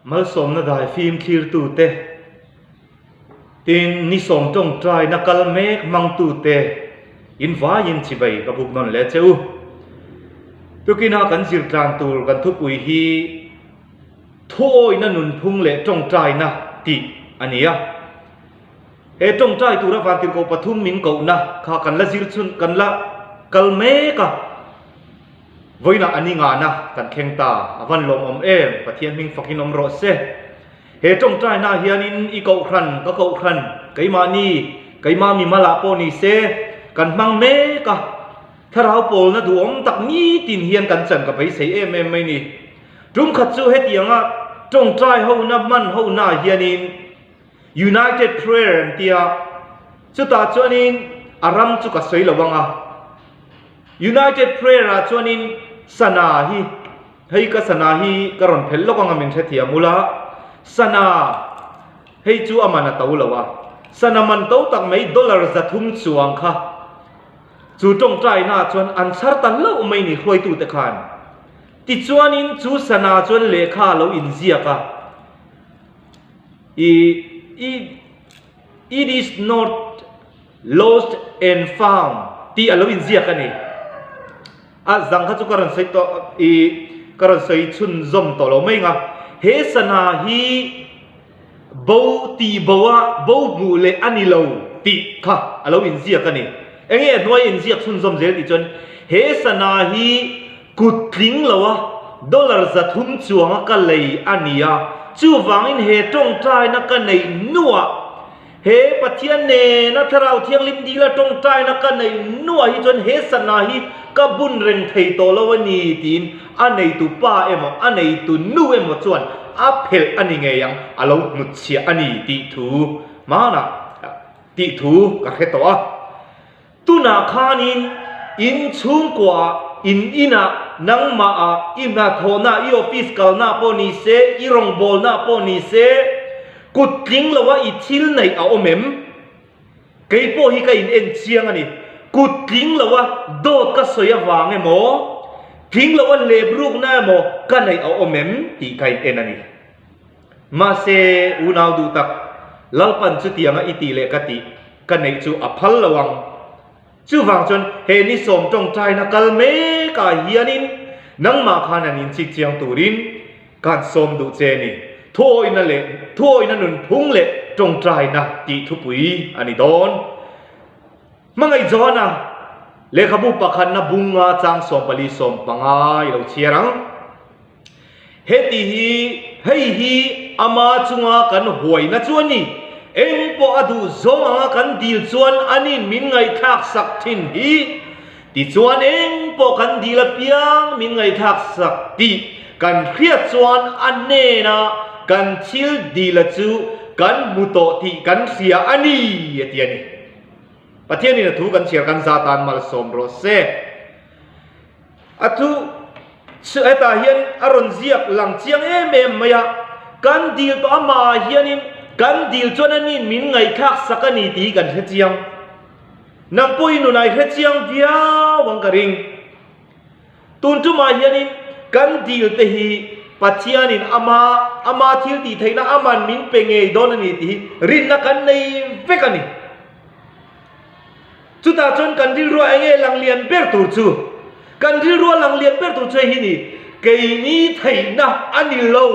Malsawmna daifim thlirtute, tin ni sawm tawngtaina kal mek hmangtute in vaiin chibai ka buk nawn leh che u. Tukina kan zir tlan tur kan thupui hi Thuawihna nunphung leh tawngtaina tih a ni a. He tawngtai tura vantirhkoh pathum min kohna kha kan la zir chhun kan la kal mek a. Vawiinah a ni ngahna kan thleng ta, a van lawmawm em, Pathian hming fakin awm rawh se. He tawngtaina hianin i kohhran, ka kohhran, keimahni, keimah mimalah pawh ni se, kan hmang mek a, thlarau pawlna duhawm tak nitin hian kan chan ka beisei em em mai ni. Tum khat chu hetianga tawngtai hona hman hona hianin United Prayer an tia, chutah chuanin a ram chu ka sawi lo ang a. United Prayer ah chuanin sana hi, hei ka sana hi ka rawn phelh lawk anga min hrethiam ula, sana hei chu a man a to lo a, sana man to tak mai dollar 300 chuang kha chu tawngtaina ah chuan an chhar ta hlauh mai ni hruaitute khan. Tichuanin chu sana chuan lehkha a lo inziak a, i i it is not Lost and found tih a lo inziak a ni. A zang kha chu ka rawn sawi tawh i ka rawn sawi chhunzawm tawh lo mai ang a. He sana hi bo tih bo a bo hmuh leh a ni lo tih kha a lo inziak a ni. Eng nge a hnuai inziak chhunzawm zel tih chuan he sana hi kut tling lo a dollar 300 chuang a ka lei a ni a, chuvangin he tawngtaina ka neih nuah He Pathian nena Thlarau Thianghlim dila tawngtaina ka neih nuah hi chuan he sana hi ka bun reng thei tawh lo a ni tiin a neitu pa emaw a neitu nu emaw chuan a phelh a ni ngei ang, a lo hnutchhiah a ni tih thu hmanah tih thu ka hre tawh a. Tunah khanin in chhungkuaah, in inah, nangmahah, i hnathawhnaah, i office kalnaah pawh ni se, i rawngbawlnaah pawh ni se, kut tling loa i thil neih a awm em? Kei pawh hi ka in en chiang a ni. Kut tling loa dawt ka sawi avang emaw, tling loa lebrukna emaw ka neih a awm em tih ka in en a ni. Mahse, unau duh tak, Lalpan chutianga i tih leh ka tih ka neih chu a phal lo ang. Chuvang chuan he ni sawm tawngtaina kal mekah hianin nangmah khan an inchik chiang turin kan sawm duh che ni. Thuawihna leh thuawihna nunphung leh tawngtaina tih thupui a ni dawn. Hmangaih Johana lehkhabu pakhatna bunga chang 14 15 i lo chhiar ang. Heti hi, hei hi ama chunga kan huaina chu a ni. Eng pawh a duh zawng anga kan dil chuan anin min ngaihthlak sak thin hi. Tichuan eng pawh kan dil apiang min ngaihthlak sak tih kan hriat chuan a hnena kan thil dila chu kan hmu tawh tih kan hria a ni, a ti a ni. Pathianin a thu kan chhiar kan za tan malsawm rawh se. A thu chu hetah hian a rawn ziak lang chiang em em mai a, kan dil tawh amah hianin kan dil chuan a nin min ngaihthlak sak a ni tih hi kan hre chiang. Nang pawh i nunah i hre chiang viau ang ka ring. Tun tumah hianin kan dil te hi Pathianin ama ama thil tih theihna aman min pe ngei dawn a ni tih hi rinna kan nei vek a ni. Chutah chuan kan rilrua eng nge lang lian ber tur chu? Kan rilrua lang lian ber tur chu hei hi ni, Keini theihna a ni lo,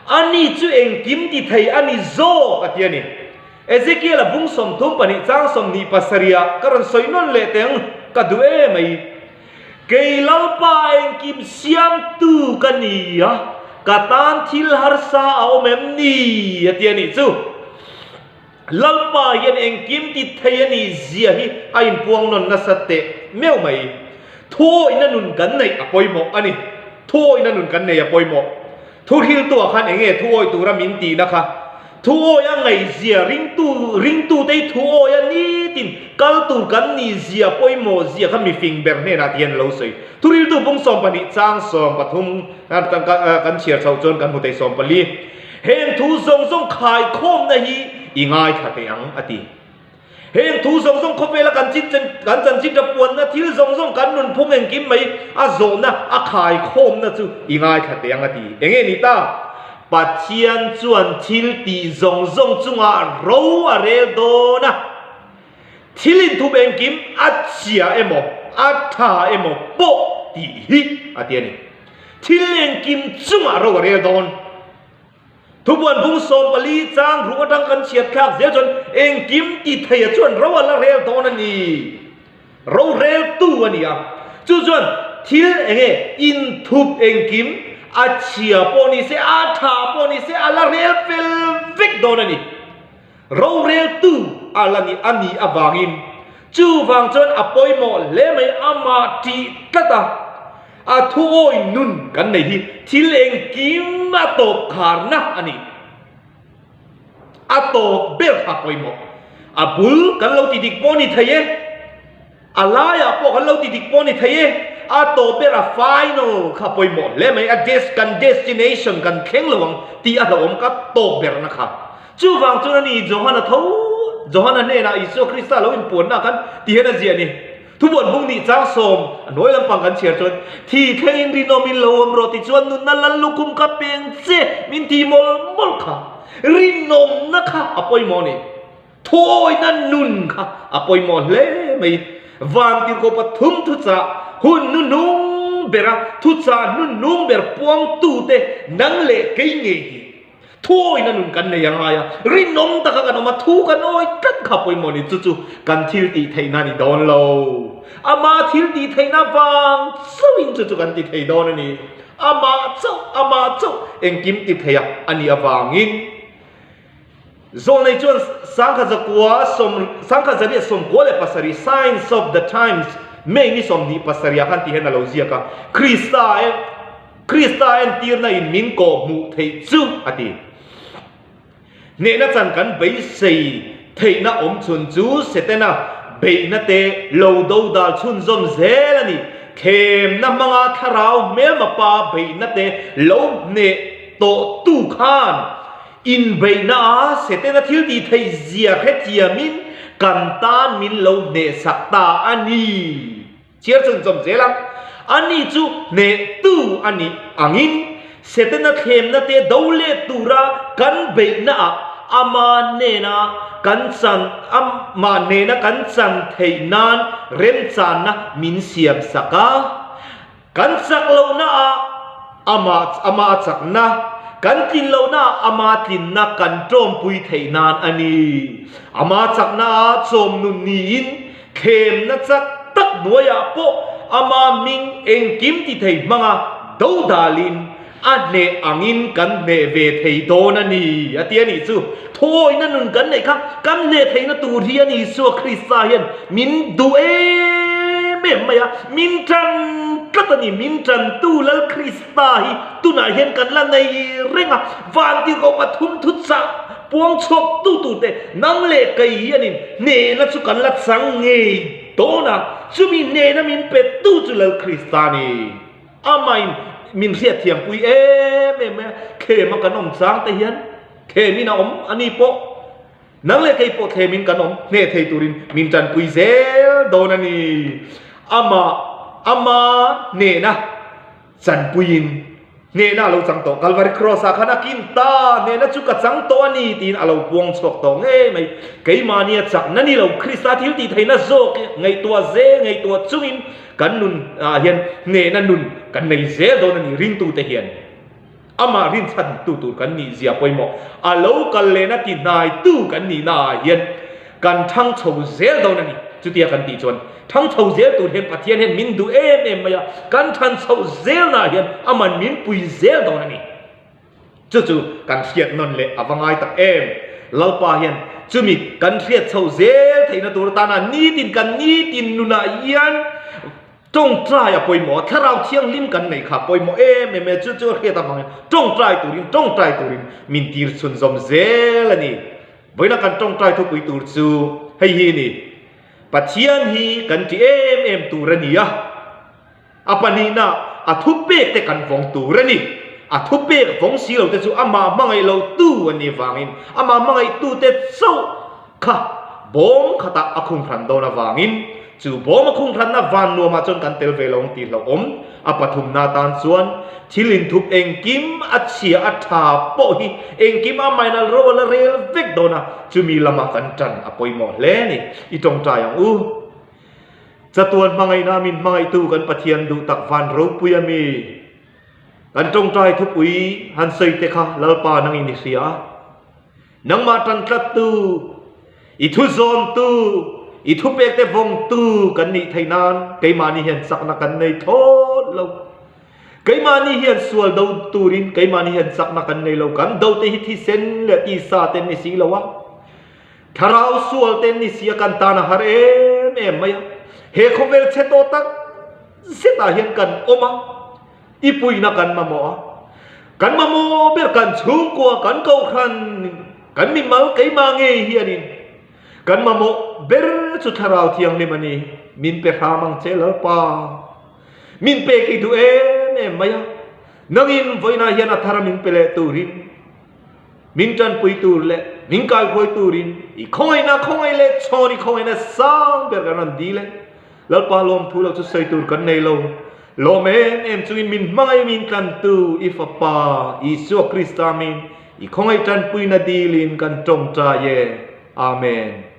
ani chu engkim ti thei a ni zawk a ti a ni. Ezekiel-a bung 32 chang 27 ah ka rawn sawi nawn leh teh ang, ka duh em mai. Kei Lalpa engkim siamtu ka ni a, ka tan thil harsa a awm em ni? a ti a nih chu. Lalpa hian engkim ti thei a nih zia hi a inpuang nawn nasa teh meuh mai. Thuawihna nun kan neih a pawimawh a ni. Thuawihna nun kan neih a pawimawh. Thuhriltuah khan eng nge thuawih tura min tihna kha? Thuawi a ngaihzia, ringtu, ringtute hi thuawi a nitin kal tur kan nih zia pawimawh zia kha mifing ber hnenah ti hian a lo sawi. Thuhriltu bung 12 chang 13 kan chhiar chhoh chuan kan hmu thei 14. Heng thu zawng zawng khaikhawmna hi i ngaithla teh ang, a ti. Heng thu zawng zawng khawvela kan chin kan chanchin ṭha puanna thil zawng zawng kan nunphung engkim mai a zawhna a khaikhawmna chu i ngaithla teh ang, a ti. Enge ni ta? Pathian chuan thil tih zawng zawng chungah ro a rel dawn a. Thil inthup engkim a chhia emaw a tha emaw pawh tih hi a ti a ni. Thil engkim chungah ro a rel dawn. Thubuan bung 14 chang ruk atang kan chhiat thlak zel chuan engkim ti theia chuan ro a la rel dawn a ni. Roreltu a ni a. Chu chuan thil enge inthup engkim a chhia pawh ni se, a tha pawh ni se a la rel fel vek dawn a ni. Roreltu a la ni a nih avangin chuvang chuan a pawimawh hle mai amah tih tlat a, a thuawi nun kan nei hi thil engkim a tawp kharna a ni. A tawp ber kha pawimawh. A bul kan lo ti dik pawh ni thei e, a laiah pawh kan lo ti dik pawh ni thei e, a tawp ber a final kha pawimawh hle mai, a des kan destination kan thleng lo ang tih a hlauhawm ka tawp berna kha. Chuvang chuan a ni Johana tho, Johana hnenah Isua Krista lo inpuanna khan ti hian a ziah a ni. Thubuan hung nih chang sawm a hnuai lampang kan chhiar chuan, Thi thlengin rinawmin lo awm rawh ti chuan nunna lal lukhum kha peng che min ti mawlh mawlh kha. Rinawmna kha a pawimawh a ni. Thuawina nun kha a pawimawh hle mai. Vantirhkoh pathum thuchah hun hnuhnung bera thuchah hnuhnung ber puangtute nang leh kei ngei hi Thuawina nun kan nei a ngai a, rinawm taka kan awm a, thu kan awi tlat kha pawimawh ni chu chu kan thil tih theihna a ni dawn lo. Amah thil tih theihna vang chauhin chu chu kan ti thei dawn a ni. Amah chauh, amah chauh engkim ti thei a a nih avangin Zawlnei chuan 1907 1997 Signs of the Times May ni 27 ah khan ti hian a lo ziak a, Krista Krista entirna in min kawh hmuh theih chu a ti. Hnehna chan kan beisei theihna awm chhun chu Setana beihna te lo do dal chhunzawm zel a ni. Thlemna hmanga thlarau hmelma pa beihna te lo hneh tawh tu khan inbeihna a Setana thil tih theih zia hrethiamin kan tan min lo hnehsak ta a ni. Chhiar chhunchawm zel a, ani chu hnehtu a nih angin Setana thlemna te do let tura kan beihna ah ama nena kan chan amah nena kan chan theih nan remchanna min siam sak a. Kan chak lohna ah ama ama a chakna, kan tlin lohna ah ama tlinna kan tawmpui theih nan a ni. Ama chakna ah chawm nun niin Thlemna chak tak hnuaiah pawh ama hming engkim ti thei hmanga dodalin a hneh angin kan hneh ve thei dawn a ni, a ti a nih chu. Thuawihna nun kan neih kha kan hneh theihna tur hi a ni Isua Krista hian min duh em em mai a, min tan tlat a ni. Min tantu Lal Krista hi tunah hian kan la nei reng a, vantirhkoh pathum thuchah Puang chhuak tu tur te nang leh kei hianin hnehna chu kan la chang ngei dawn a, chumi hnehna min pe tu chu Lal Krista a ni. Amahin min hriatthiampui em em mai a, thlem a kan awm chang te hian thlemin a awm a ni pawh nang leh kei pawh thlemin kan awm hneh thei turin min tanpui zel dawn a ni. Amah ama hnehna Chanpuiin hnehna a lo chang tawh. Kalvari Cross-ah khan a kin ta, hnehna chu ka chang tawh a ni tiin a lo puang chhuak tawh ngei mai. Keimahnia chakna ni lo, Krista thil tih theihna zawk ngaihtuah zel ngaihtuah chungin kan nun ah hian hnehna nun kan nei zel dawn a ni ringtute hian. Amah rinchhan tu tur kan nih zia pawimawh. A lo kal lehna ti hnaitu kan nihna ah hian Kan thang chho zel dawn a ni. Chutia kan tih chuan thang chho zel tur hian Pathian hian min duh em em mai a, kan than chhoh zelnaah hian aman min pui zel dawn a ni. Chu chu kan hriat nawn leh a va ngai tak em. Lalpa hian chumi kan hriat chhoh zel theihna tur atana nitin kan nitin nunah hian tawngtai a pawimawh a, Thlarau Thianghlim kan neih kha pawimawh em em e, chu chu a hriat avangin tawngtai turin tawngtai turin min tir chhunzawm zel a ni. Vawiina kan tawngtai thupui tur chu hei hi a ni, Pathian hi kan ti em em tur a ni a, a pahnihna a thupek te kan vawng tur a ni. A thupek vawng si lo te chu amah hmangaih lo tu a nih avangin amah hmangaih tu te chauh kha bawm khatah a khung hran dawn avangin. Chu bawm a khung hranna van nuamah chuan kan tel ve lo ang tih hlauhawm. A pathumna atan chuan thil inthup engkim a chhia a tha pawh hi engkim a mainal ro a la rel vek dawn a, chumi lama kan tan a pawimawh hle a ni. I tawngtai ang u. Chatuan hmangaihna min hmangaihtu kan Pathian duh tak van ropui a mi. Kan tawngtai thupui han sawi te kha Lalpa nangin i hria a. Nangmah tan tlattu, i thu zawntu, i thupekte vawngtu kan nih theih nan keimahni hian chakna kan nei thlawt lo. Keimahni hian sual do turin keimahni hian chakna kan nei lo. Kan do te hi thisen leh tisa ten ni si lo a, thlarau sual ten ni si a kan tan a har em em mai a. He khawvel chhe tawh tak zetah hian kan awm a. I puihna kan mamawh a, kan mamawh ber kan chhungkua, kan kohhran, kan mimal keimah ngei hianin kan mamawh ber chu Thlarau Thianghlim a ni. Min pe hram ang che Lalpa. Min pek i duh em em mai a, nangin vawiinah hian a thar a min pe leh turin, min tanpui tur leh min kaihruai turin i khawngaihna khawngaih leh chhawn i khawngaihna sang ber kan rawn dil e. Lalpa lawmthu lo chu sawi tur kan nei lo. Lawm em em chungin min hmangaih min tlantu i Fapa Isua Krista min i khawngaih tanpuina dilin kan tawngtai e. Amen.